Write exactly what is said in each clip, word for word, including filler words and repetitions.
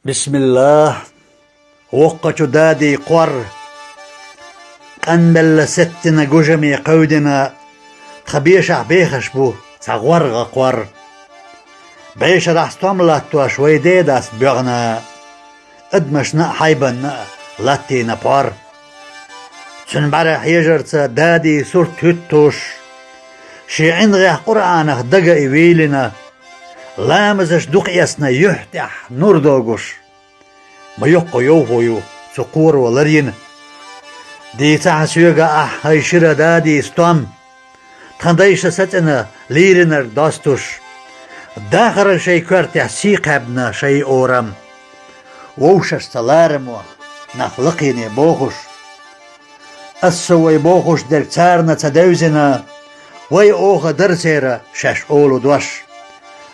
Бисмиллах. Воккхачу дади кхор. Къанбелла сеттина гужаме кхевдина, тха бешахь бехаш бу цхьа гӀоргӀа кхор. Бешарахь стом латтош вай дедас боьгӀна, адамашна а, хьайбанна а латтийна пхьор. Цуьнан бӀаьра хьежарца дади сурт хӀуьттуш, шен ӀингӀех Къуръанах дага и вийлина, ламазаш дукха эцна юьхь тӀехь нур догуш. Ма йоккха йовхо ю цу кхоро ларйина. Дийцахьа соьга ахь, хӀай шира дади стом, тхан дайша сацӀина лийринарг достуш, дахаран шайн коьртехь сий кхаьбна шайн орам. Вовшашца ларамо нах лакхийне бохуш. Ас со вай бохуш дерг царна ца девзина, вай оха дара церан шаьш олу дош.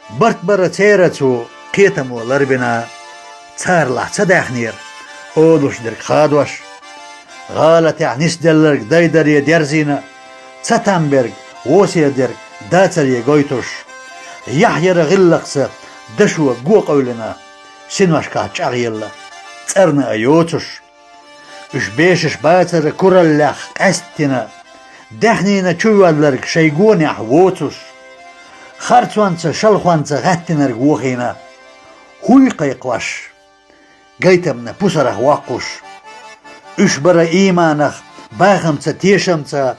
Барт бара церан цу кхетамо ларбина, царалахь ца даьхнера олуш дерг хадош. ГӀалатехь нисделларг дайдаре дерзийна, ца там берг, восе дерг дацаре гойтуш. Яхь яра гӀиллакхца дашо го къевлина, синошкахь чӀагӀъелла, цӀарна а йоцуш. Уьш бешаш бацара кураллех къаьсттина, даьхнийна чу воьлларг шайн гонехь воцуш. Харцонца, шалхонца гӀаьттинарг вохийна, хӀуй кхайкхош, гайтамна пусарах воккхуш. Уьш бара ийманах, бахамца, тешамца,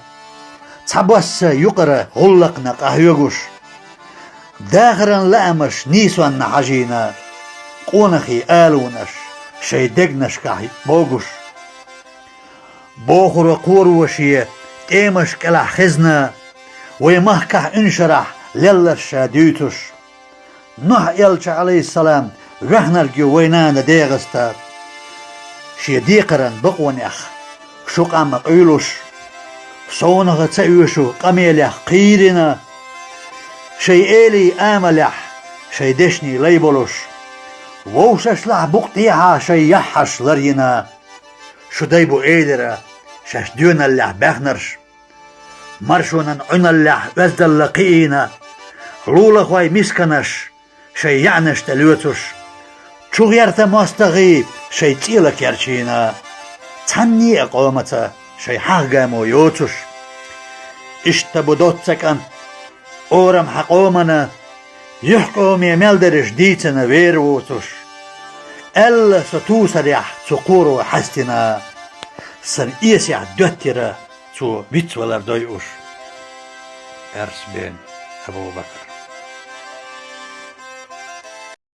цхьабосса юкъара гӀуллакхна къахьоьгуш. Дахаран лаамаш нийсонна хьажийна, къонахий алонаш шайн дегнашкахь богуш. Бохуро кхоро шен тӀемаш кӀелахь хезна, вай махкахь уьншарахь лелларш ша дуьйцуш. Нухь элча, Ӏалайхиссалам, ваьхнарг ю вай нана ДегӀаста. Шен декхаран бакъонех шу къам къуьйлуш, совнаха ца оьшу къамелех кхийрина, шайн элий амалехь шайн дешний лай болуш, вовшашлахь букъ тӀехьа шайн яххьаш ларйина. Шу дай бу элира шаьш доьналлехь баьхнарш. Маршонан Ӏуьналлехь оьздалла кхиийна, лулахой мисканаш шайн яӀнаш тӀе лоьцуш, чугӀерта мостагӀий шайн цӀела керчийна, цхьанне а къомаца шайн хьагӀ-гамо йоцуш. Иштта бу доцца кӀант, орам хьан къомана, юьхькӀоме мел дерриш дийцина вер воцуш. Аьлла со тусарехь цу кхоро хьаьстина, сан эсехь доьттира цо вицвалар дойуш. Арс бен Абу-Бакр.